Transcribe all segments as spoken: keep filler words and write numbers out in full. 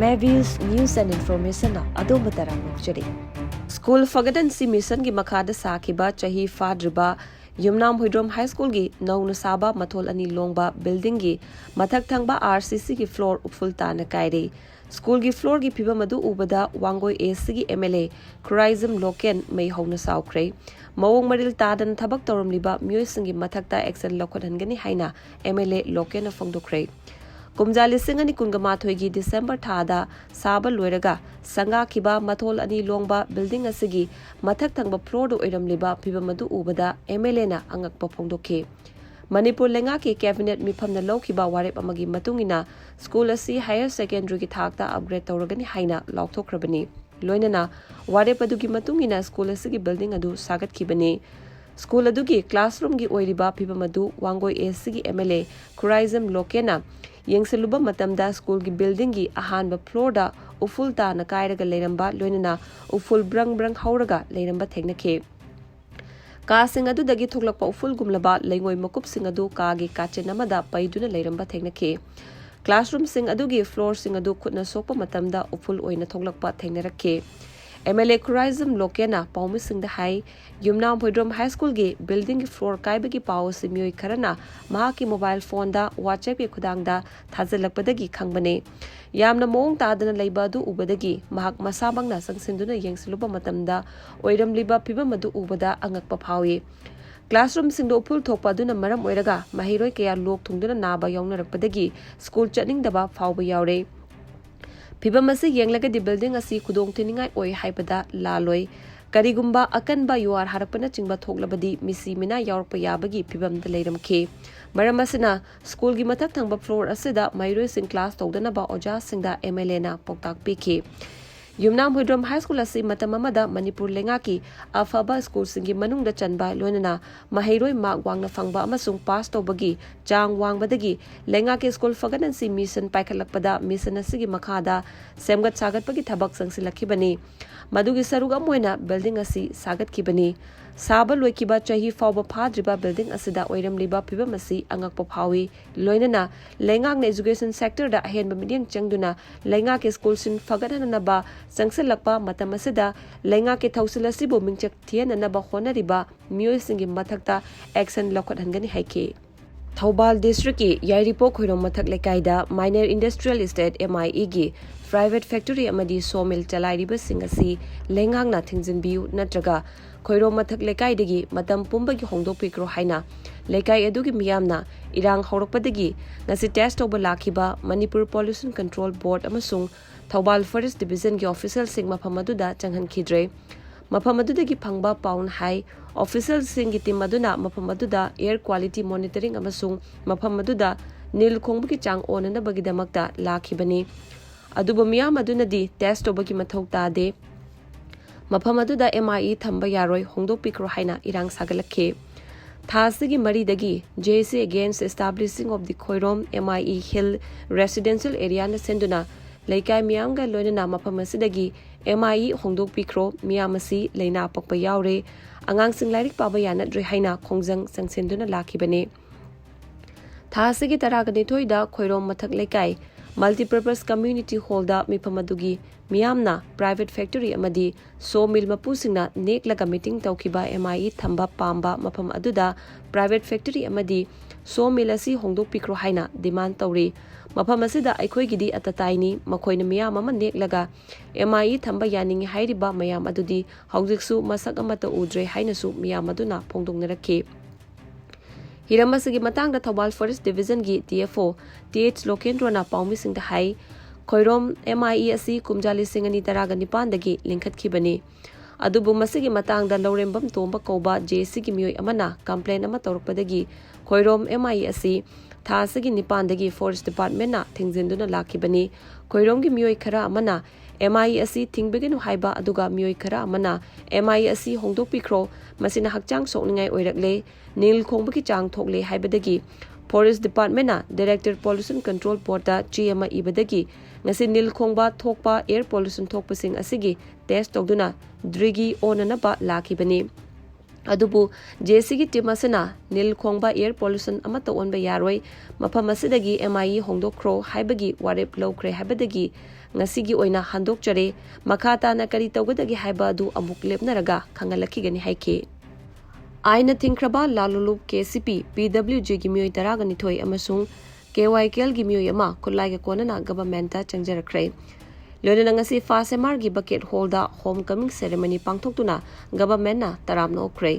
Mavis News and Information ꯅ ꯑꯗꯣꯝꯕꯨ ꯇꯔꯥꯝꯅ ꯑꯣꯛꯆꯔꯤ꯫ ꯁ꯭ꯀꯨꯜ ꯐꯒꯠꯍꯟꯁꯤ ꯃꯤꯁꯟꯒꯤ ꯃꯈꯥꯗ ꯁꯥꯈꯤꯕ ꯆꯍꯤ ꯐꯥꯗ꯭ꯔꯤꯕ ꯌꯨꯝꯅꯥꯝ ꯍꯨꯏꯗ꯭ꯔꯣꯝ ꯍꯥꯏ ꯁ꯭ꯀꯨꯜꯒꯤ ꯅꯧꯅ ꯁꯥꯕ ꯃꯊꯣꯜ ꯑꯅꯤ ꯂꯣꯡꯕ ꯕꯤꯜꯗꯤꯡꯒꯤ ꯃꯊꯛ ꯊꯪꯕ RCCꯒꯤ floor ꯎꯐꯨꯜ ꯇꯥꯅ ꯀꯥꯏꯔꯦ꯫ ꯁ꯭ꯀꯨꯜꯒꯤ floorꯒꯤ ꯐꯤꯕꯝ ꯑꯗꯨ ꯎꯕꯗ ꯋꯥꯡꯒꯣꯏ ACꯒꯤ MLA ꯈꯨꯔꯥꯏꯖꯝ ꯂꯣꯀꯦꯟ ꯃꯩ ꯍꯧꯅ ꯁꯥꯎꯈ꯭ꯔꯦ꯫ ꯃꯑꯣꯡ ꯃꯔꯤꯜ ꯇꯥꯗꯅ ꯊꯕꯛ ꯇꯧꯔꯝꯂꯤꯕ ꯃꯤꯑꯣꯏꯁꯤꯡꯒꯤ ꯃꯊꯛꯇ action ꯂꯧꯈꯠꯍꯟꯒꯅꯤ ꯍꯥꯏꯅ MLA ꯂꯣꯀꯦꯟꯅ ꯐꯣꯡꯗꯣꯛꯈ꯭ꯔꯦ꯫ ꯀꯨꯝꯖꯥ ꯂꯤꯁꯤꯡ ꯑꯅꯤ ꯀꯨꯟꯒ ꯃꯥꯊꯣꯏꯒꯤ December ꯊꯥꯗ ꯁꯥꯕ ꯂꯣꯏꯔꯒ ꯁꯪꯒꯥꯈꯤꯕ ꯃꯊꯣꯜ ꯑꯅꯤ ꯂꯣꯡꯕ ꯕꯤꯜꯗꯤꯡ ꯑꯁꯤꯒꯤ ꯃꯊꯛ ꯊꯪꯕ floorꯗ ꯑꯣꯏꯔꯝꯂꯤꯕ ꯐꯤꯕꯝ ꯑꯗꯨ ꯎꯕꯗ MLAꯅ ꯑꯉꯛꯄ ꯐꯣꯡꯗꯣꯛꯈꯤ꯫ ꯃꯅꯤꯄꯨꯔ ꯂꯩꯉꯥꯛꯀꯤ cabinet ꯃꯤꯐꯝꯅ ꯂꯧꯈꯤꯕ ꯋꯥꯔꯦꯞ ꯑꯃꯒꯤ ꯃꯇꯨꯡ ꯏꯟꯅ ꯁ꯭ꯀꯨꯜ ꯑꯁꯤ higher secondary ꯒꯤ ꯊꯥꯛꯇ upgrade ꯇꯧꯔꯒꯅꯤ ꯍꯥꯏꯅ ꯂꯥꯎꯊꯣꯛꯈ꯭ꯔꯕꯅꯤ꯫ ꯂꯣꯏꯅꯅ ꯋꯥꯔꯦꯞ ꯑꯗꯨꯒꯤ ꯃꯇꯨꯡ ꯏꯟꯅ ꯁ꯭ꯀꯨꯜ ꯑꯁꯤꯒꯤ ꯕꯤꯜꯗꯤꯡ ꯑꯗꯨ ꯁꯥꯒꯠꯈꯤꯕꯅꯤ꯫ ꯁ꯭ꯀꯨꯜ ꯑꯗꯨꯒꯤ classroomꯒꯤ ꯑꯣꯏꯔꯤꯕ ꯐꯤꯕꯝ ꯑꯗꯨ ꯋꯥꯡꯒꯣꯏ ACꯒꯤ MLA ꯈꯨꯔꯥꯏꯖꯝ ꯂꯣꯀꯦꯟꯅ ꯌꯦꯡꯁꯤꯜꯂꯨꯕ ꯃꯇꯝꯗ ꯁ꯭ꯀꯨꯜꯒꯤ ꯕꯤꯜꯗꯤꯡꯒꯤ ꯑꯍꯥꯟꯕ floorꯗ ꯎꯐꯨꯜ ꯇꯥꯅ ꯀꯥꯏꯔꯒ ꯂꯩꯔꯝꯕ, ꯂꯣꯏꯅꯅ ꯎꯐꯨꯜ ꯕ꯭ꯔꯪ ꯕ꯭ꯔꯪ ꯍꯧꯔꯒ ꯂꯩꯔꯝꯕ ꯊꯦꯡꯅꯈꯤ꯫ ꯀꯥꯁꯤꯡ ꯑꯗꯨꯗꯒꯤ ꯊꯣꯛꯂꯛꯄ ꯎꯐꯨꯜꯒꯨꯝꯂꯕ ꯂꯩꯉꯣꯏ ꯃꯀꯨꯞꯁꯤꯡ ꯑꯗꯨ ꯀꯥꯒꯤ ꯀꯥꯆꯤꯟ ꯑꯃꯗ ꯄꯩꯗꯨꯅ ꯂꯩꯔꯝꯕ ꯊꯦꯡꯅꯈꯤ꯫ Classroomꯁꯤꯡ ꯑꯗꯨꯒꯤ floorꯁꯤꯡ ꯑꯗꯨ ꯈꯨꯠꯅ ꯁꯣꯛꯄ ꯃꯇꯝꯗ ꯎꯐꯨꯜ ꯑꯣꯏꯅ ꯊꯣꯛꯂꯛꯄ ꯊꯦꯡꯅꯔꯛꯈꯤ꯫ MLA ꯈꯨꯔꯥꯏꯖꯝ ꯂꯣꯀꯦꯟꯅ ꯄꯥꯎꯃꯤꯁꯤꯡꯗ ꯍꯥꯏ, ꯌꯨꯝꯅꯥꯝ ꯍꯨꯏꯗ꯭ꯔꯣꯝ ꯍꯥꯏ ꯁ꯭ꯀꯨꯜꯒꯤ ꯕꯤꯜꯗꯤꯡꯒꯤ floor ꯀꯥꯏꯕꯒꯤ ꯄꯥꯎ ꯑꯁꯤ ꯃꯤꯑꯣꯏ ꯈꯔꯅ ꯃꯍꯥꯛꯀꯤ mobile phoneꯗ WhatsAppꯀꯤ ꯈꯨꯠꯊꯥꯡꯗ ꯊꯥꯖꯤꯜꯂꯛꯄꯗꯒꯤ ꯈꯪꯕꯅꯤ꯫ ꯌꯥꯝꯅ ꯃꯑꯣꯡ ꯇꯥꯗꯅ ꯂꯩꯕ ꯑꯗꯨ ꯎꯕꯗꯒꯤ ꯃꯍꯥꯛ ꯃꯁꯥꯃꯛꯅ ꯆꯪꯁꯤꯟꯗꯨꯅ ꯌꯦꯡꯁꯤꯜꯂꯨꯕ ꯃꯇꯝꯗ ꯑꯣꯏꯔꯝꯂꯤꯕ ꯐꯤꯕꯝ ꯑꯗꯨ ꯎꯕꯗ ꯑꯉꯛꯄ ꯐꯥꯎꯏ꯫ Classroomꯁꯤꯡꯗ ꯎꯐꯨꯜ ꯊꯣꯛꯄ ꯑꯗꯨꯅ ꯃꯔꯝ ꯑꯣꯏꯔꯒ ꯃꯍꯩꯔꯣꯏ ꯀꯌꯥ ꯂꯣꯛ ꯊꯨꯡꯗꯨꯅ ꯅꯥꯕ ꯌꯥꯎꯅꯔꯛꯄꯗꯒꯤ ꯁ꯭ꯀꯨꯜ ꯆꯠꯅꯤꯡꯗꯕ ꯐꯥꯎꯕ ꯌꯥꯎꯔꯦ꯫ ꯐꯤꯕꯝ ꯑꯁꯤ ꯌꯦꯡꯂꯒꯗꯤ ꯕꯤꯜꯗꯤꯡ ꯑꯁꯤ ꯈꯨꯗꯣꯡ ꯊꯤꯅꯤꯡꯉꯥꯏ ꯑꯣꯏ ꯍꯥꯏꯕꯗ ꯂꯥꯜꯂꯣꯏ꯫ ꯀꯔꯤꯒꯨꯝꯕ ꯑꯀꯟꯕ ꯌꯨꯍꯥꯔ ꯍꯥꯔꯛꯄꯅꯆꯤꯡꯕ ꯊꯣꯛꯂꯕꯗꯤ ꯃꯤꯁꯤ ꯃꯤꯅꯥ ꯌꯥꯎꯔꯛꯄ ꯌꯥꯕꯒꯤ ꯐꯤꯕꯝꯗ ꯂꯩꯔꯝꯈꯤ꯫ ꯃꯔꯝ ꯑꯁꯤꯅ ꯁ꯭ꯀꯨꯜꯒꯤ ꯃꯊꯛ ꯊꯪꯕ floor ꯑꯁꯤꯗ ꯃꯍꯩꯔꯣꯏꯁꯤꯡ class ꯇꯧꯗꯅꯕ ꯑꯣꯖꯥꯁꯤꯡꯗ MLAꯅ ꯄꯥꯎꯇꯥꯛ ꯄꯤꯈꯤ꯫ ꯌꯨꯝꯅꯥꯝ ꯍꯨꯏꯗ꯭ꯔꯣꯝ ꯍꯥꯏ ꯁ꯭ꯀꯨꯜ ꯑꯁꯤ ꯃꯇꯝ ꯑꯃꯗ ꯃꯅꯤꯄꯨꯔ ꯂꯩꯉꯥꯛꯀꯤ ꯑꯐꯕ ꯁ꯭ꯀꯨꯜꯁꯤꯡꯒꯤ ꯃꯅꯨꯡꯗ ꯆꯟꯕ, ꯂꯣꯏꯅꯅ ꯃꯍꯩꯔꯣꯏ mark ꯋꯥꯡꯅ ꯐꯪꯕ ꯑꯃꯁꯨꯡ pass ꯇꯧꯕꯒꯤ ꯆꯥꯡ ꯋꯥꯡꯕꯗꯒꯤ ꯂꯩꯉꯥꯛꯀꯤ ꯁ꯭ꯀꯨꯜ ꯐꯒꯠꯍꯟꯁꯤ ꯃꯤꯁꯟ ꯄꯥꯏꯈꯠꯂꯛꯄꯗ ꯃꯤꯁꯟ ꯑꯁꯤꯒꯤ ꯃꯈꯥꯗ ꯁꯦꯝꯒꯠ ꯁꯥꯒꯠꯄꯒꯤ ꯊꯕꯛ ꯆꯪꯁꯤꯜꯂꯛꯈꯤꯕꯅꯤ꯫ ꯃꯗꯨꯒꯤ ꯁꯔꯨꯛ ꯑꯃ ꯑꯣꯏꯅ ꯕꯤꯜꯗꯤꯡ ꯑꯁꯤ ꯁꯥꯒꯠꯈꯤꯕꯅꯤ꯫ ꯁꯥꯕ ꯂꯣꯏꯈꯤꯕ ꯆꯍꯤ ꯐꯥꯎꯕ ꯐꯥꯗ꯭ꯔꯤꯕ building ꯑꯁꯤꯗ ꯑꯣꯏꯔꯝꯂꯤꯕ ꯐꯤꯕꯝ ꯑꯁꯤ ꯑꯉꯛꯄ ꯐꯥꯎꯏ꯫ ꯂꯣꯏꯅꯅ ꯂꯩꯉꯥꯛꯅ education sector ꯗ ꯑꯍꯦꯟꯕ ꯃꯤꯠꯌꯦꯡ ꯆꯪꯗꯨꯅ ꯂꯩꯉꯥꯛꯀꯤ schoolꯁꯤꯡ ꯐꯒꯠꯍꯟꯅꯕ ꯆꯪꯁꯤꯜꯂꯛꯄ ꯃꯇꯝ ꯑꯁꯤꯗ ꯂꯩꯉꯥꯛꯀꯤ ꯊꯧꯁꯤꯜ ꯑꯁꯤꯕꯨ ꯃꯤꯡꯆꯠ ꯊꯤꯍꯟꯅꯅꯕ ꯍꯣꯠꯅꯔꯤꯕ ꯃꯤꯑꯣꯏꯁꯤꯡꯒꯤ ꯃꯊꯛꯇ action ꯂꯧꯈꯠꯍꯟꯒꯅꯤ ꯍꯥꯏꯈꯤ꯫ ꯊꯧꯕꯥꯜ district ꯀꯤ ꯌꯥꯏꯔꯤꯄꯣꯛ ꯈꯣꯏꯔꯣꯝ ꯃꯊꯛ ꯂꯩꯀꯥꯏꯗ minor industrial estate, M I E ꯒꯤ private factory ꯑꯃꯗꯤ sawmill ꯆꯂꯥꯏꯔꯤꯕꯁꯤꯡ ꯑꯁꯤ ꯂꯩꯉꯥꯛꯅ ꯊꯤꯡꯖꯤꯟꯕꯤꯌꯨ ꯅꯠꯇ꯭ꯔꯒ ꯈꯣꯏꯔꯣꯝ ꯃꯊꯛ ꯂꯩꯀꯥꯏꯗꯒꯤ ꯃꯇꯝ ꯄꯨꯝꯕꯒꯤ ꯍꯣꯡꯗꯣꯛꯄꯤꯈ꯭ꯔꯣ ꯍꯥꯏꯅ ꯂꯩꯀꯥꯏ ꯑꯗꯨꯒꯤ ꯃꯤꯌꯥꯝꯅ ꯏꯔꯥꯡ ꯍꯧꯔꯛꯄꯗꯒꯤ ꯉꯁꯤ test ꯇꯧꯕ ꯂꯥꯛꯈꯤꯕ ꯃꯅꯤꯄꯨꯔ Pollution Control Board ꯑꯃꯁꯨꯡ ꯊꯧꯕꯥꯜ Forest Division ꯒꯤ official ꯁꯤꯡ ꯃꯐꯝ ꯑꯗꯨꯗ ꯆꯪꯍꯟꯈꯤꯗ꯭ꯔꯦ꯫ ꯃꯐꯝ ꯑꯗꯨꯗꯒꯤ ꯐꯪꯕ ꯄꯥꯎꯅ ꯍꯥꯏ, official ꯁꯤꯡꯒꯤ team ꯑꯗꯨꯅ ꯃꯐꯝ ꯑꯗꯨꯗ air quality monitoring ꯑꯃꯁꯨꯡ ꯃꯐꯝ ꯑꯗꯨꯗ ꯅꯤꯜ ꯈꯣꯡꯕꯒꯤ ꯆꯥꯡ ꯑꯣꯟꯅꯅꯕꯒꯤꯗꯃꯛꯇ ꯂꯥꯛꯈꯤꯕꯅꯤ꯫ ꯑꯗꯨꯕꯨ ꯃꯤꯌꯥꯝ ꯑꯗꯨꯅꯗꯤ test ꯇꯧꯕꯒꯤ ꯃꯊꯧ ꯇꯥꯗꯦ, ꯃꯐꯝ ꯑꯗꯨꯗ M I E ꯊꯝꯕ ꯌꯥꯔꯣꯏ, ꯍꯣꯡꯗꯣꯛꯄꯤꯈ꯭ꯔꯣ ꯍꯥꯏꯅ ꯏꯔꯥꯡ ꯁꯥꯒꯠꯂꯛꯈꯤ꯫ ꯊꯥ ꯑꯁꯤꯒꯤ ꯃꯔꯤꯗꯒꯤ J A C Against Establishing of the Khoirom M I E Hill Residential Area ꯅ ꯁꯦꯝꯗꯨꯅ ꯂꯩꯀꯥꯏ ꯃꯤꯌꯥꯝꯒ ꯂꯣꯏꯅꯅ ꯃꯐꯝ ꯑꯁꯤꯗꯒꯤ M I E ꯍꯣꯡꯗꯣꯛꯄꯤꯈ꯭ꯔꯣ, ꯃꯤꯌꯥꯝ ꯑꯁꯤ ꯂꯥꯏꯅꯥ ꯄꯛꯄ ꯌꯥꯎꯔꯦ, ꯑꯉꯥꯡꯁꯤꯡ ꯂꯥꯏꯔꯤꯛ ꯄꯥꯕ ꯌꯥꯅꯗ꯭ꯔꯦ ꯍꯥꯏꯅ ꯈꯣꯡꯖꯪ ꯆꯪꯁꯤꯟꯗꯨꯅ ꯂꯥꯛꯈꯤꯕꯅꯤ꯫ ꯊꯥ ꯑꯁꯤꯒꯤ ꯇꯔꯥꯒ ꯅꯤꯊꯣꯏꯗ ꯈꯣꯏꯔꯣꯝ ꯃꯊꯛ ꯂꯩꯀꯥꯏ Multipurpose Community Hall ꯗ ꯃꯤꯐꯝ ꯑꯗꯨꯒꯤ ꯃꯤꯌꯥꯝꯅ private factory ꯑꯃꯗꯤ sawmill ꯃꯄꯨꯁꯤꯡꯅ ꯅꯦꯛꯂꯒ meeting ꯇꯧꯈꯤꯕ M I E ꯊꯝꯕ ꯄꯥꯝꯕ ꯃꯐꯝ ꯑꯗꯨꯗ private factory ꯑꯃꯗꯤ sawmill ꯑꯁꯤ ꯍꯣꯡꯗꯣꯛꯄꯤꯈ꯭ꯔꯣ ꯍꯥꯏꯅ demand ꯇꯧꯔꯤ꯫ ꯃꯐꯝ ꯑꯁꯤꯗ ꯑꯩꯈꯣꯏꯒꯤꯗꯤ ꯑꯇꯇꯥꯏꯅꯤ, ꯃꯈꯣꯏꯅ ꯃꯤꯌꯥꯝ ꯑꯃ ꯅꯦꯛꯂꯒ M I E ꯊꯝꯕ ꯌꯥꯅꯤꯡꯏ ꯍꯥꯏꯔꯤꯕ ꯃꯌꯥꯝ ꯑꯗꯨꯗꯤ ꯍꯧꯖꯤꯛꯁꯨ ꯃꯁꯛ ꯑꯃꯠꯇ ꯎꯗ꯭ꯔꯦ ꯍꯥꯏꯅꯁꯨ ꯃꯤꯌꯥꯝ ꯑꯗꯨꯅ ꯐꯣꯡꯗꯣꯛꯅꯔꯛꯈꯤ꯫ ꯍꯤꯔꯝ ꯑꯁꯤꯒꯤ ꯃꯇꯥꯡꯗ ꯊꯧꯕꯥꯜ Forest Division ꯒꯤ D F O T H ꯂꯣꯀꯦꯟꯗ꯭ꯔꯣꯅ ꯄꯥꯎꯃꯤꯁꯤꯡꯗ ꯍꯥꯏ, ꯈꯣꯏꯔꯣꯝ M I E ꯑꯁꯤ ꯀꯨꯝꯖꯥ ꯂꯤꯁꯤꯡ ꯑꯅꯤ ꯇꯔꯥꯒ ꯅꯤꯄꯥꯟꯗꯒꯤ ꯂꯤꯡꯈꯠꯈꯤꯕꯅꯤ꯫ ꯑꯗꯨꯕꯨ ꯃꯁꯤꯒꯤ ꯃꯇꯥꯡꯗ ꯂꯧꯔꯦꯝꯕꯝ ꯇꯣꯝꯕ ꯀꯧꯕ J A C ꯒꯤ ꯃꯤꯑꯣꯏ ꯑꯃꯅ complain ꯑꯃ ꯇꯧꯔꯛꯄꯗꯒꯤ ꯈꯣꯏꯔꯣꯝ M I E ꯑꯁꯤ ꯊꯥ ꯑꯁꯤꯒꯤ ꯅꯤꯄꯥꯟꯗꯒꯤ Forest Department ꯅ ꯊꯤꯡꯖꯤꯟꯗꯨꯅ ꯂꯥꯛꯈꯤꯕꯅꯤ꯫ ꯈꯣꯏꯔꯣꯝꯒꯤ ꯃꯤꯑꯣꯏ ꯈꯔ ꯑꯃꯅ M I E ꯑꯁꯤ ꯊꯤꯡꯕꯤꯒꯅꯨ ꯍꯥꯏꯕ, ꯑꯗꯨꯒ ꯃꯤꯑꯣꯏ ꯈꯔ ꯑꯃꯅ M I E ꯑꯁꯤ ꯍꯣꯡꯗꯣꯛꯄꯤꯈ꯭ꯔꯣ, ꯃꯁꯤꯅ ꯍꯛꯆꯥꯡ ꯁꯣꯛꯅꯤꯡꯉꯥꯏ ꯑꯣꯏꯔꯛꯂꯦ, ꯅꯤꯜ ꯈꯣꯡꯕꯒꯤ ꯆꯥꯡ ꯊꯣꯛꯂꯦ ꯍꯥꯏꯕꯗꯒꯤ Forest Department ꯅ Director Pollution Control Board ꯇ ꯆꯦ ꯑꯃ ꯏꯕꯗꯒꯤ ꯉꯁꯤ ꯅꯤꯜ ꯈꯣꯡꯕ ꯊꯣꯛꯄ air pollution ꯊꯣꯛꯄꯁꯤꯡ ꯑꯁꯤꯒꯤ test ꯇꯧꯗꯨꯅ ꯗ꯭ꯔꯤꯒꯤ ꯑꯣꯟꯅꯅꯕ ꯂꯥꯛꯈꯤꯕꯅꯤ꯫ ꯑꯗꯨꯕꯨ ꯖꯦ ꯁꯤꯒꯤ ꯇꯤꯝ ꯑꯁꯤꯅ ꯅꯤꯜ ꯈꯣꯡꯕ ꯑꯦꯌꯔ ꯄꯣꯂꯨꯁꯟ ꯑꯃꯠꯇ ꯑꯣꯟꯕ ꯌꯥꯔꯣꯏ, ꯃꯐꯝ ꯑꯁꯤꯗꯒꯤ ꯑꯦꯝ ꯑꯥꯏ ꯏ ꯍꯣꯡꯗꯣꯛꯈ꯭ꯔꯣ ꯍꯥꯏꯕꯒꯤ ꯋꯥꯔꯦꯞ ꯂꯧꯈ꯭ꯔꯦ ꯍꯥꯏꯕꯗꯒꯤ ꯉꯁꯤꯒꯤ ꯑꯣꯏꯅ ꯍꯟꯗꯣꯛꯆꯔꯦ꯫ ꯃꯈꯥ ꯇꯥꯅ ꯀꯔꯤ ꯇꯧꯒꯗꯒꯦ ꯍꯥꯏꯕ ꯑꯗꯨ ꯑꯃꯨꯛ ꯂꯦꯞꯅꯔꯒ ꯈꯪꯍꯜꯂꯛꯈꯤꯒꯅꯤ ꯍꯥꯏꯈꯤ꯫ ꯑꯥꯏꯟꯅ ꯊꯤꯡꯈ꯭ꯔꯕ ꯂꯥꯂꯨꯂꯨꯞ ꯀꯦ ꯁꯤ ꯄꯤ, ꯄꯤ ꯗꯕ꯭ꯂꯤꯎ ꯖꯤꯒꯤ ꯃꯤꯑꯣꯏ ꯇꯔꯥꯒ ꯅꯤꯊꯣꯏ ꯑꯃꯁꯨꯡ ꯀꯦ ꯋꯥꯏ ꯀꯦ ꯑꯦꯜꯒꯤ ꯃꯤꯑꯣꯏ ꯑꯃ ꯈꯨꯠꯂꯥꯏꯒ ꯀꯣꯟꯅꯅ ꯒꯚꯔꯟꯃꯦꯟꯠꯇ ꯆꯪꯖꯔꯛꯈ꯭ꯔꯦ꯫ ꯂꯣꯏꯅꯅ ꯉꯁꯤ ꯐꯥꯁ ꯑꯦꯝ ꯑꯥꯔꯒꯤ ꯕꯀꯦꯠ ꯍꯣꯜꯗ ꯍꯣꯝ ꯀꯃꯤꯡ ꯁꯦꯔꯦꯃꯅꯤ ꯄꯥꯡꯊꯣꯛꯇꯨꯅ ꯒꯚꯔꯟꯃꯦꯟꯠꯅ ꯇꯔꯥꯝꯅ ꯑꯣꯛꯈ꯭ꯔꯦ꯫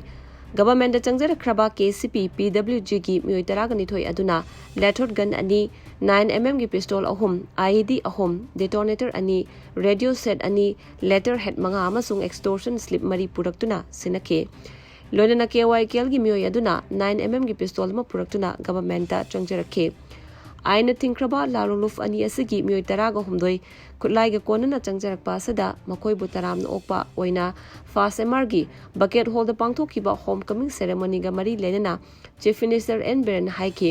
ꯒꯚꯔꯟꯃꯦꯟꯠꯇ ꯆꯪꯖꯔꯛꯈ꯭ꯔꯕ ꯀꯦ ꯁꯤ ꯄꯤ, ꯄꯤ ꯗꯕ꯭ꯂꯤꯎ ꯖꯤꯒꯤ ꯃꯤꯑꯣꯏ ꯇꯔꯥꯒ ꯅꯤꯊꯣꯏ ꯑꯗꯨꯅ ꯂꯦꯊꯣꯠ ꯒꯟ ꯑꯅꯤ, ꯅꯥꯏꯟ ꯑꯦꯝ ꯑꯦꯝꯒꯤ ꯄꯤꯁꯇꯣꯜ ꯑꯍꯨꯝ, ꯑꯥꯏ ꯏ ꯗꯤ ꯑꯍꯨꯝ, ꯗꯦꯇꯣꯅꯦꯇꯔ ꯑꯅꯤ, ꯔꯦꯗꯤꯑꯣ ꯁꯦꯠ ꯑꯅꯤ, ꯂꯦꯇꯔ ꯍꯦꯗ ꯃꯉꯥ ꯑꯃꯁꯨꯡ ꯑꯦꯛꯁꯇꯣꯔꯁꯟ ꯁ꯭ꯂꯤꯞ ꯃꯔꯤ ꯄꯨꯔꯛꯇꯨꯅ ꯁꯤꯟꯅꯈꯤ꯫ ꯂꯣꯏꯅꯅ ꯀꯦ ꯋꯥꯏ ꯀꯦ ꯑꯦꯜꯒꯤ ꯃꯤꯑꯣꯏ ꯑꯗꯨꯅ ꯅꯥꯏꯟ ꯑꯦꯝ ꯑꯦꯝꯒꯤ ꯄꯤꯁꯇꯣꯜ ꯑꯃ ꯄꯨꯔꯛꯇꯨꯅ ꯒꯚꯔꯟꯃꯦꯟꯠꯇ ꯆꯪꯖꯔꯛꯈꯤ꯫ ꯑꯥꯏꯟꯅ ꯊꯤꯡꯈ꯭ꯔꯕ ꯂꯥꯂꯨꯂꯨꯞ ꯑꯅꯤ ꯑꯁꯤꯒꯤ ꯃꯤꯑꯣꯏ ꯇꯔꯥꯒ ꯍꯨꯝꯗꯣꯏ ꯈꯨꯠꯂꯥꯏꯒ ꯀꯣꯟꯅꯅ ꯆꯪꯖꯔꯛꯄ ꯑꯁꯤꯗ ꯃꯈꯣꯏꯕꯨ ꯇꯔꯥꯝꯅ ꯑꯣꯛꯄ ꯑꯣꯏꯅ ꯐꯥꯁ ꯑꯦꯝ ꯑꯥꯔꯒꯤ ꯕꯀꯦꯠ ꯍꯣꯜꯗ ꯄꯥꯡꯊꯣꯛꯈꯤꯕ ꯍꯣꯝ ꯀꯃꯤꯡ ꯁꯦꯔꯦꯃꯣꯅꯤꯒ ꯃꯔꯤ ꯂꯩꯅꯅ ꯆꯤꯐ ꯃꯤꯅꯤꯁꯇꯔ ꯑꯦꯟ ꯕꯤꯔꯦꯟꯅ ꯍꯥꯏꯈꯤ,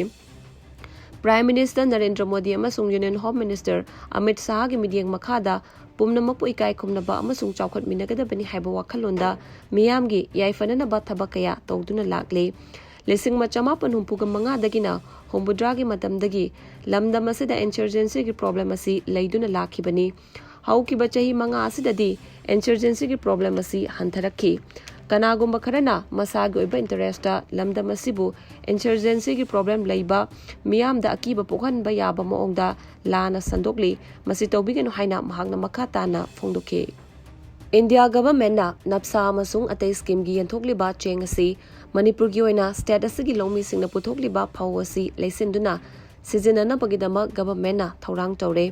ꯄ꯭ꯔꯥꯏꯝ ꯃꯤꯅꯤꯁꯇꯔ ꯅꯔꯦꯟꯗ꯭ꯔ ꯃꯣꯗꯤ ꯑꯃꯁꯨꯡ ꯌꯨꯅꯤꯌꯟ ꯍꯣꯝ ꯃꯤꯅꯤꯁꯇꯔ ꯑꯃꯤꯠ ꯁꯥꯍꯒꯤ ꯃꯤꯠꯌꯦꯡ ꯃꯈꯥꯗ ꯄꯨꯝꯅꯃꯛꯄꯨ ꯏꯀꯥꯏ ꯈꯨꯝꯅꯕ ꯑꯃꯁꯨꯡ ꯆꯥꯎꯈꯠꯃꯤꯟꯅꯒꯗꯕꯅꯤ ꯍꯥꯏꯕ ꯋꯥꯈꯜꯂꯣꯟꯗ ꯃꯤꯌꯥꯝꯒꯤ ꯌꯥꯏꯐꯅꯅꯕ ꯊꯕꯛ ꯀꯌꯥ ꯇꯧꯗꯨꯅ ꯂꯥꯛꯂꯤ꯫ ꯂꯤꯁꯤꯡ ꯑꯃ ꯆꯃꯥꯄꯟ ꯍꯨꯝꯐꯨꯒ ꯃꯉꯥꯗꯒꯤꯅ ꯍꯨꯝꯐꯨꯇꯔꯥꯒꯤ ꯃꯇꯝꯗꯒꯤ ꯂꯝꯗꯝ ꯑꯁꯤꯗ ꯏꯟꯁꯔꯖꯦꯟꯁꯤꯒꯤ ꯄ꯭ꯔꯣꯕ꯭ꯂꯦꯝ ꯑꯁꯤ ꯂꯩꯗꯨꯅ ꯂꯥꯛꯈꯤꯕꯅꯤ꯫ ꯍꯧꯈꯤꯕ ꯆꯍꯤ ꯃꯉꯥ ꯑꯁꯤꯗꯗꯤ ꯏꯟꯁꯔꯖꯦꯟꯁꯤꯒꯤ ꯄ꯭ꯔꯣꯕ꯭ꯂꯦꯝ ꯑꯁꯤ ꯍꯟꯊꯔꯛꯈꯤ꯫ ꯀꯅꯥꯒꯨꯝꯕ ꯈꯔꯅ ꯃꯁꯥꯒꯤ ꯑꯣꯏꯕ ꯏꯟꯇꯔꯦꯁꯇ ꯂꯝꯗꯝ ꯑꯁꯤꯕꯨ ꯏꯟꯁꯔꯖꯦꯟꯁꯤꯒꯤ ꯄ꯭ꯔꯣꯕ꯭ꯂꯦꯝ ꯂꯩꯕ, ꯃꯤꯌꯥꯝꯗ ꯑꯀꯤꯕ ꯄꯣꯛꯍꯟꯕ ꯌꯥꯕ ꯃꯑꯣꯡꯗ ꯂꯥꯟꯅ ꯁꯟꯗꯣꯛꯂꯤ꯫ ꯃꯁꯤ ꯇꯧꯕꯤꯒꯅꯨ ꯍꯥꯏꯅ ꯃꯍꯥꯛꯅ ꯃꯈꯥ ꯇꯥꯅ ꯐꯣꯡꯗꯣꯛꯈꯤ꯫ ꯏꯟꯗꯤꯌꯥ ꯒꯚꯔꯟꯃꯦꯟꯠꯅ ꯅꯞꯁꯥ ꯑꯃꯁꯨꯡ ꯑꯇꯩ ꯁ꯭ꯀꯤꯝꯒꯤ ꯌꯦꯟꯊꯣꯛꯂꯤꯕ ꯆꯦꯡ ꯑꯁꯤ ꯃꯅꯤꯄꯨꯔꯒꯤ ꯑꯣꯏꯅ ꯁ꯭ꯇꯦꯠ ꯑꯁꯤꯒꯤ ꯂꯧꯃꯤꯁꯤꯡꯅ ꯄꯨꯊꯣꯛꯂꯤꯕ ꯐꯧ ꯑꯁꯤ ꯂꯩꯁꯤꯟꯗꯨꯅ ꯁꯤꯖꯤꯟꯅꯅꯕꯒꯤꯗꯃꯛ ꯒꯚꯔꯟꯃꯦꯟꯠꯅ ꯊꯧꯔꯥꯡ ꯇꯧꯔꯦ꯫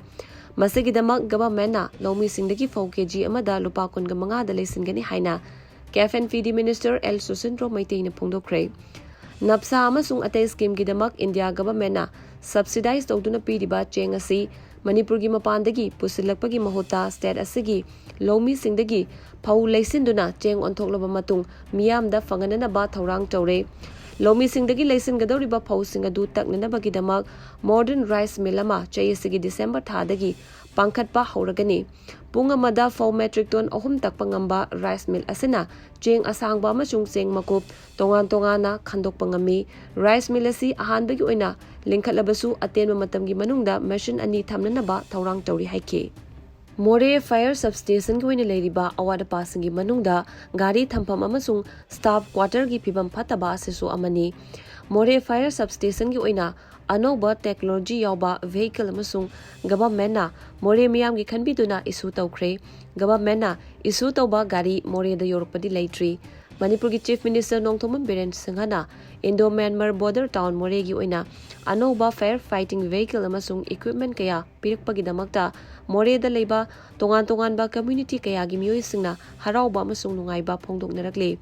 ꯃꯁꯤꯒꯤꯗꯃꯛ ꯒꯚꯔꯟꯃꯦꯟꯠꯅ ꯂꯧꯃꯤꯁꯤꯡꯗꯒꯤ ꯐꯧ ꯀꯦ ꯖꯤ ꯑꯃꯗ ꯂꯨꯄꯥ ꯀꯨꯟꯒ ꯃꯉꯥꯗ ꯂꯩꯁꯤꯟꯒꯅꯤ ꯍꯥꯏꯅ ꯀꯦꯐ ꯑꯦꯟ ꯐꯤꯗꯤ ꯃꯤꯅꯤꯁꯇꯔ ꯑꯦꯜ ꯁꯨꯁꯤꯟꯗ꯭ꯔꯣ ꯃꯩꯇꯩꯅ ꯐꯣꯡꯗꯣꯛꯈ꯭ꯔꯦ꯫ ꯅꯞꯁꯥ ꯑꯃꯁꯨꯡ ꯑꯇꯩ ꯁ꯭ꯀꯤꯝꯒꯤꯗꯃꯛ ꯏꯟꯗꯤꯌꯥ ꯒꯚꯔꯟꯃꯦꯟꯠꯅ ꯁꯕꯁꯤꯗꯥꯏꯖ ꯇꯧꯗꯨꯅ ꯄꯤꯔꯤꯕ ꯆꯦꯡ ꯑꯁꯤ ꯃꯅꯤꯄꯨꯔꯒꯤ ꯃꯄꯥꯟꯗꯒꯤ ꯄꯨꯁꯤꯜꯂꯛꯄꯒꯤ ꯃꯍꯨꯠꯇ ꯁ꯭ꯇꯦꯠ ꯑꯁꯤꯒꯤ ꯂꯧꯃꯤꯁꯤꯡꯗꯒꯤ ꯐꯧ ꯂꯩꯁꯤꯟꯗꯨꯅ ꯆꯦꯡ ꯑꯣꯟꯊꯣꯛꯂꯕ ꯃꯇꯨꯡ ꯃꯤꯌꯥꯝꯗ ꯐꯪꯍꯟꯅꯅꯕ ꯊꯧꯔꯥꯡ ꯇꯧꯔꯦ꯫ ꯂꯧꯃꯤꯁꯤꯡꯗꯒꯤ ꯂꯩꯁꯤꯟꯒꯗꯧꯔꯤꯕ ꯐꯧꯁꯤꯡ ꯑꯗꯨ ꯇꯛꯅꯅꯕꯒꯤꯗꯃꯛ modern rice mill ꯑꯃ ꯆꯍꯤ ꯑꯁꯤꯒꯤ December ꯊꯥꯗꯒꯤ ꯄꯥꯡꯈꯠꯄ ꯍꯧꯔꯒꯅꯤ꯫ ꯄꯨꯡ ꯑꯃꯗ ꯐꯧ metric ton ꯑꯍꯨꯝ ꯇꯛꯄ ꯉꯝꯕ rice mill ꯑꯁꯤꯅ ꯆꯦꯡ ꯑꯁꯥꯡꯕ ꯑꯃꯁꯨꯡ ꯆꯦꯡ ꯃꯀꯨꯞ ꯇꯣꯉꯥꯟ ꯇꯣꯉꯥꯟꯅ ꯈꯟꯗꯣꯛꯄ ꯉꯝꯃꯤ꯫ Rice mill ꯑꯁꯤ ꯑꯍꯥꯟꯕꯒꯤ ꯑꯣꯏꯅ ꯂꯤꯡꯈꯠꯂꯕꯁꯨ, ꯑꯇꯦꯟꯕ ꯃꯇꯝꯒꯤ ꯃꯅꯨꯡꯗ machine ꯑꯅꯤ ꯊꯝꯅꯅꯕ ꯊꯧꯔꯥꯡ ꯇꯧꯔꯤ ꯍꯥꯏꯈꯤ꯫ ꯃꯣꯔꯦ fire substation ꯒꯤ ꯑꯣꯏꯅ ꯂꯩꯔꯤꯕ ꯑꯋꯥꯠ ꯑꯄꯥꯁꯤꯡꯒꯤ ꯃꯅꯨꯡꯗ ꯒꯥꯔꯤ ꯊꯝꯐꯝ ꯑꯃꯁꯨꯡ staff quarter ꯒꯤ ꯐꯤꯕꯝ ꯐꯠꯇꯕ ꯑꯁꯤꯁꯨ ꯑꯃꯅꯤ꯫ ꯃꯣꯔꯦ fire substation ꯒꯤ ꯑꯣꯏꯅ ꯑꯅꯧꯕ technology ꯌꯥꯎꯕ vehicle ꯑꯃꯁꯨꯡ government ꯅ ꯃꯣꯔꯦ ꯃꯤꯌꯥꯝꯒꯤ ꯈꯟꯕꯤꯗꯨꯅ issue ꯇꯧꯈ꯭ꯔꯦ꯫ Government ꯅ issue ꯇꯧꯕ ꯒꯥꯔꯤ ꯃꯣꯔꯦꯗ ꯌꯧꯔꯛꯄꯗꯤ ꯂꯩꯇ꯭ꯔꯤ꯫ ꯃꯅꯤꯄꯨꯔꯒꯤ Chief Minister ꯅꯣꯡꯊꯣꯝꯕꯝ ꯕꯤꯔꯦꯟ ꯁꯤꯡꯍꯅ Indo Myanmar border town ꯃꯣꯔꯦꯒꯤ ꯑꯣꯏꯅ ꯑꯅꯧꯕ fire fighting vehicle ꯑꯃꯁꯨꯡ equipment ꯀꯌꯥ ꯄꯤꯔꯛꯄꯒꯤꯗꯃꯛꯇ ꯃꯣꯔꯦꯗ ꯂꯩꯕ ꯇꯣꯉꯥꯟ ꯇꯣꯉꯥꯟꯕ community ꯀꯌꯥꯒꯤ ꯃꯤꯑꯣꯏꯁꯤꯡꯅ ꯍꯔꯥꯎꯕ ꯑꯃꯁꯨꯡ ꯅꯨꯡꯉꯥꯏꯕ ꯐꯣꯡꯗꯣꯛꯅꯔꯛꯂꯤ꯫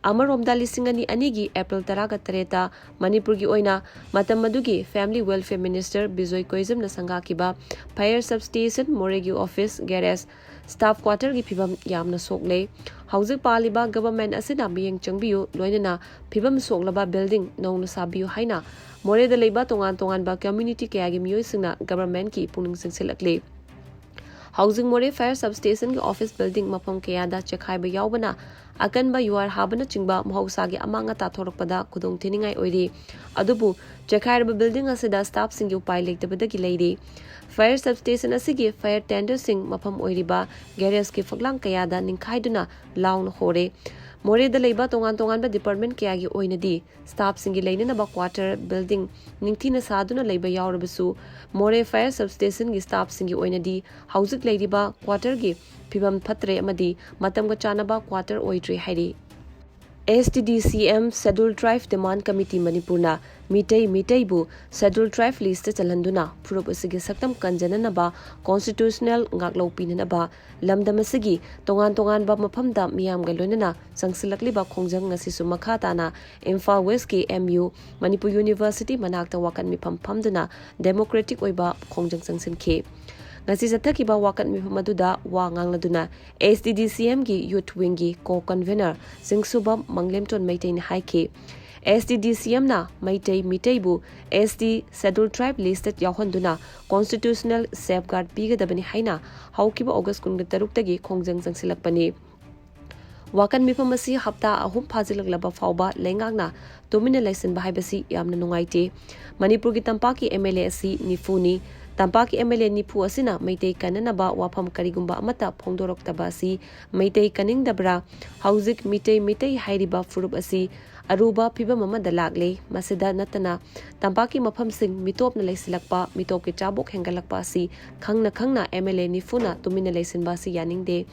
ꯑꯃꯔꯣꯝꯗ, ꯂꯤꯁꯤꯡ ꯑꯅꯤ ꯑꯅꯤꯒꯤ April ꯇꯔꯥꯒ ꯇꯔꯦꯠꯇ ꯃꯅꯤꯄꯨꯔꯒꯤ ꯑꯣꯏꯅ ꯃꯇꯝ ꯑꯗꯨꯒꯤ Family Welfare Minister Bijoy ꯀꯣꯏꯖꯝꯅ ꯁꯪꯒꯥꯈꯤꯕ fire substation, ꯃꯣꯔꯦꯒꯤ office, garage, staff quarter ꯒꯤ ꯐꯤꯕꯝ ꯌꯥꯝꯅ ꯁꯣꯛꯂꯦ꯫ ꯍꯧꯖꯤꯛ ꯄꯥꯜꯂꯤꯕ government ꯑꯁꯤꯅ ꯃꯤꯠꯌꯦꯡ ꯆꯪꯕꯤꯌꯨ, ꯂꯣꯏꯅꯅ ꯐꯤꯕꯝ ꯁꯣꯛꯂꯕ building ꯅꯧꯅ ꯁꯥꯕꯤꯌꯨ ꯍꯥꯏꯅ ꯃꯣꯔꯦꯗ ꯂꯩꯕ ꯇꯣꯉꯥꯟ ꯇꯣꯉꯥꯟꯕ community ꯀꯌꯥꯒꯤ ꯃꯤꯑꯣꯏꯁꯤꯡꯅ government ꯀꯤ ꯄꯨꯛꯅꯤꯡ ꯆꯤꯡꯁꯤꯜꯂꯛꯂꯤ꯫ ꯍꯧꯖꯤꯛ ꯃꯣꯔꯦ fire substation ꯒꯤ office building ꯃꯐꯝ ꯀꯌꯥꯗ ꯆꯦꯈꯥꯏꯕ ꯌꯥꯎꯕꯅ ꯑꯀꯟꯕ ꯌꯨꯍꯥꯔ ꯍꯥꯕꯅꯆꯤꯡꯕ ꯃꯍꯧꯁꯥꯒꯤ ꯑꯃꯥꯡ ꯑꯇꯥ ꯊꯣꯔꯛꯄꯗ ꯈꯨꯗꯣꯡ ꯊꯤꯅꯤꯡꯉꯥꯏ ꯑꯣꯏꯔꯤ꯫ ꯑꯗꯨꯕꯨ ꯆꯦꯈꯥꯏꯔꯕ building ꯑꯁꯤꯗ staff ꯁꯤꯡꯒꯤ ꯎꯄꯥꯏ ꯂꯩꯇꯕꯗꯒꯤ ꯂꯩꯔꯤ꯫ Fire substation ꯑꯁꯤꯒꯤ fire tender ꯁꯤꯡ ꯃꯐꯝ ꯑꯣꯏꯔꯤꯕ garage ꯀꯤ ꯐꯛꯂꯥꯡ ꯀꯌꯥꯗ ꯅꯤꯡꯈꯥꯏꯗꯨꯅ ꯂꯥꯎꯅ ꯍꯣꯔꯦ꯫ ꯃꯣꯔꯦꯗ ꯂꯩꯕ ꯇꯣꯉꯥꯟ ꯇꯣꯉꯥꯟꯕ department ꯀꯌꯥꯒꯤ ꯑꯣꯏꯅꯗꯤ staff ꯁꯤꯡꯒꯤ ꯂꯩꯅꯅꯕ quarter building ꯅꯤꯡꯊꯤꯅ ꯁꯥꯗꯨꯅ ꯂꯩꯕ ꯌꯥꯎꯔꯕꯁꯨ, ꯃꯣꯔꯦ fire substation ꯒꯤ staff ꯁꯤꯡꯒꯤ ꯑꯣꯏꯅꯗꯤ ꯍꯧꯖꯤꯛ ꯂꯩꯔꯤꯕ quarter ꯒꯤ ꯐꯤꯕꯝ ꯐꯠꯇ꯭ꯔꯦ ꯑꯃꯗꯤ ꯃꯇꯝꯒ ꯆꯥꯟꯅꯕ quarter ꯑꯣꯏꯗ꯭ꯔꯦ ꯍꯥꯏꯔꯤ꯫ S T D C M Scheduled Tribe Demand Committee ꯃꯅꯤꯄꯨꯔꯅ ꯃꯤꯇꯩ ꯃꯤꯇꯩꯕꯨ Scheduled Tribe list ꯇ ꯆꯜꯍꯟꯗꯨꯅ ꯐꯨꯔꯨꯞ ꯑꯁꯤꯒꯤ ꯁꯛꯇꯝ ꯀꯟꯖꯅꯅꯕ constitutional ꯉꯥꯛꯂꯧ ꯄꯤꯅꯅꯕ ꯂꯝꯗꯝ ꯑꯁꯤꯒꯤ ꯇꯣꯉꯥꯟ ꯇꯣꯉꯥꯟꯕ ꯃꯐꯝꯗ ꯃꯤꯌꯥꯝꯒ ꯂꯣꯏꯅꯅ ꯆꯪꯁꯤꯜꯂꯛꯂꯤꯕ ꯈꯣꯡꯖꯪ ꯉꯁꯤꯁꯨ ꯃꯈꯥ ꯇꯥꯅ ꯏꯝꯐꯥꯜ West ꯀꯤ M U, ꯃꯅꯤꯄꯨꯔ University ꯃꯅꯥꯛꯇ ꯋꯥꯀꯠ ꯃꯤꯐꯝ ꯐꯝꯗꯨꯅ democratic ꯑꯣꯏꯕ ꯈꯣꯡꯖꯪ ꯆꯪꯁꯤꯟꯈꯤ꯫ ꯉꯁꯤ ꯆꯠꯊꯈꯤꯕ ꯋꯥꯀꯠ ꯃꯤꯐꯝ ꯑꯗꯨꯗ ꯋꯥ ꯉꯥꯡꯂꯗꯨꯅ S T D C M ꯒꯤ youth wing ꯒꯤ co-convener ꯆꯤꯡꯁꯨꯕꯝ ꯃꯪꯂꯦꯝꯇꯣꯟ ꯃꯩꯇꯩꯅ ꯍꯥꯏꯈꯤ, ꯑꯦꯁ ꯇꯤ ꯗꯤ ꯁꯤ ꯑꯦꯝꯅ ꯃꯩꯇꯩ ꯃꯤꯇꯩꯕꯨ S T Scheduled Tribe list ꯌꯥꯎꯍꯟꯗꯨꯅ constitutional safeguard ꯄꯤꯒꯗꯕꯅꯤ ꯍꯥꯏꯅ ꯍꯧꯈꯤꯕ ꯑꯣꯒꯁ ꯀꯨꯟꯇꯔꯨꯛꯇꯒꯤ ꯈꯣꯡꯖꯪ ꯆꯪꯁꯤꯜꯂꯛꯄꯅꯤ꯫ ꯋꯥꯀꯠ ꯃꯤꯐꯝ ꯑꯁꯤ ꯍꯞꯇꯥ ꯑꯍꯨꯝ ꯐꯥꯖꯤꯜꯂꯛꯂꯕ ꯐꯥꯎꯕ ꯂꯩꯉꯥꯛꯅ ꯇꯨꯃꯤꯟꯅ ꯂꯩꯁꯤꯟꯕ ꯍꯥꯏꯕꯁꯤ ꯌꯥꯝꯅ ꯅꯨꯡꯉꯥꯏꯇꯦ꯫ ꯃꯅꯤꯄꯨꯔꯒꯤ ꯇꯝꯄꯥꯛꯀꯤ ꯑꯦꯝ ꯑꯦꯜ ꯑꯦ ꯑꯁꯤ ꯅꯤꯐꯨꯅꯤ꯫ ꯇꯝꯄꯥꯛꯀꯤ ꯑꯦꯝ ꯑꯦꯜ ꯑꯦ ꯅꯤꯐꯨ ꯑꯁꯤꯅ ꯃꯩꯇꯩ ꯀꯟꯅꯅꯕ ꯋꯥꯐꯝ ꯀꯔꯤꯒꯨꯝꯕ ꯑꯃꯠꯇ ꯐꯣꯡꯗꯣꯔꯛꯇꯕ ꯑꯁꯤ ꯃꯩꯇꯩ ꯀꯟꯅꯤꯡꯗꯕ꯭ꯔꯥ? ꯍꯧꯖꯤꯛ ꯃꯤꯇꯩ, ꯃꯤꯇꯩ ꯍꯥꯏꯔꯤꯕ ꯐꯨꯔꯨꯞ ꯑꯁꯤ ꯑꯔꯨꯕ ꯐꯤꯕꯝ ꯑꯃꯗ ꯂꯥꯛꯂꯦ꯫ ꯃꯁꯤꯗ ꯅꯠꯇꯅ ꯇꯝꯄꯥꯛꯀꯤ ꯃꯐꯝꯁꯤꯡ ꯃꯤꯇꯣꯞꯅ ꯂꯩꯁꯤꯜꯂꯛꯄ, ꯃꯤꯇꯣꯞꯀꯤ ꯆꯥꯕꯣꯛ ꯍꯦꯟꯒꯠꯂꯛꯄ ꯑꯁꯤ ꯈꯪꯅ ꯈꯪꯅ ꯑꯦꯝ ꯑꯦꯜ ꯑꯦ ꯅꯤꯐꯨꯅ ꯇꯨꯃꯤꯟꯅ ꯂꯩꯁꯤꯟꯕ ꯑꯁꯤ ꯌꯥꯅꯤꯡꯗꯦ꯫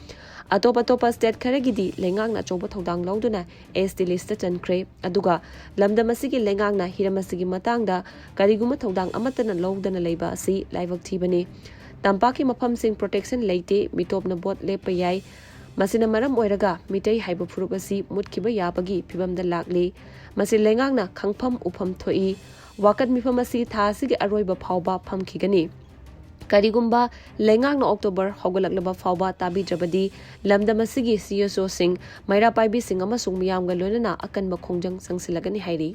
ꯑꯇꯣꯞ ꯑꯇꯣꯞꯄ ꯁ꯭ꯇꯦꯠ ꯈꯔꯒꯤꯗꯤ ꯂꯩꯉꯥꯛꯅ ꯑꯆꯧꯕ ꯊꯧꯗꯥꯡ ꯂꯧꯗꯨꯅ ꯑꯦꯁ ꯇꯤ ꯂꯤꯁꯇ ꯆꯟꯈ꯭ꯔꯦ꯫ ꯑꯗꯨꯒ ꯂꯝꯗꯝ ꯑꯁꯤꯒꯤ ꯂꯩꯉꯥꯛꯅ ꯍꯤꯔꯝ ꯑꯁꯤꯒꯤ ꯃꯇꯥꯡꯗ ꯀꯔꯤꯒꯨꯝꯕ ꯊꯧꯗꯥꯡ ꯑꯃꯠꯇꯅ ꯂꯧꯗꯅ ꯂꯩꯕ ꯑꯁꯤ ꯂꯥꯏꯕꯛ ꯊꯤꯕꯅꯤ꯫ ꯇꯝꯄꯥꯛꯀꯤ ꯃꯐꯝꯁꯤꯡ ꯄ꯭ꯔꯣꯇꯦꯛꯁꯟ ꯂꯩꯇꯦ, ꯃꯤꯇꯣꯞꯅ ꯚꯣꯠ ꯂꯦꯞꯄ ꯌꯥꯏ꯫ ꯃꯁꯤꯅ ꯃꯔꯝ ꯑꯣꯏꯔꯒ ꯃꯤꯇꯩ ꯍꯥꯏꯕ ꯐꯨꯔꯨꯞ ꯑꯁꯤ ꯃꯨꯠꯈꯤꯕ ꯌꯥꯕꯒꯤ ꯐꯤꯕꯝꯗ ꯂꯥꯛꯂꯤ꯫ ꯃꯁꯤ ꯂꯩꯉꯥꯛꯅ ꯈꯪꯐꯝ ꯎꯐꯝ ꯊꯣꯛꯏ꯫ ꯋꯥꯀꯠ ꯃꯤꯐꯝ ꯑꯁꯤ ꯊꯥ ꯑꯁꯤꯒꯤ ꯑꯔꯣꯏꯕ ꯐꯥꯎꯕ ꯐꯝꯈꯤꯒꯅꯤ꯫ ꯀꯔꯤꯒꯨꯝꯕ ꯂꯩꯉꯥꯛꯅ ꯑꯣꯛꯇꯣꯕꯔ ꯍꯧꯒꯠꯂꯛꯂꯕ ꯐꯥꯎꯕ ꯇꯥꯕꯤꯗ꯭ꯔꯕꯗꯤ ꯂꯝꯗꯝ ꯑꯁꯤꯒꯤ ꯁꯤ ꯑꯦꯁ ꯑꯣꯁꯤꯡ, ꯃꯩꯔꯥ ꯄꯥꯏꯕꯤꯁꯤꯡ ꯑꯃꯁꯨꯡ ꯃꯤꯌꯥꯝꯒ ꯂꯣꯏꯅꯅ ꯑꯀꯟꯕ ꯈꯣꯡꯖꯪ ꯆꯪꯁꯤꯜꯂꯒꯅꯤ ꯍꯥꯏꯔꯤ꯫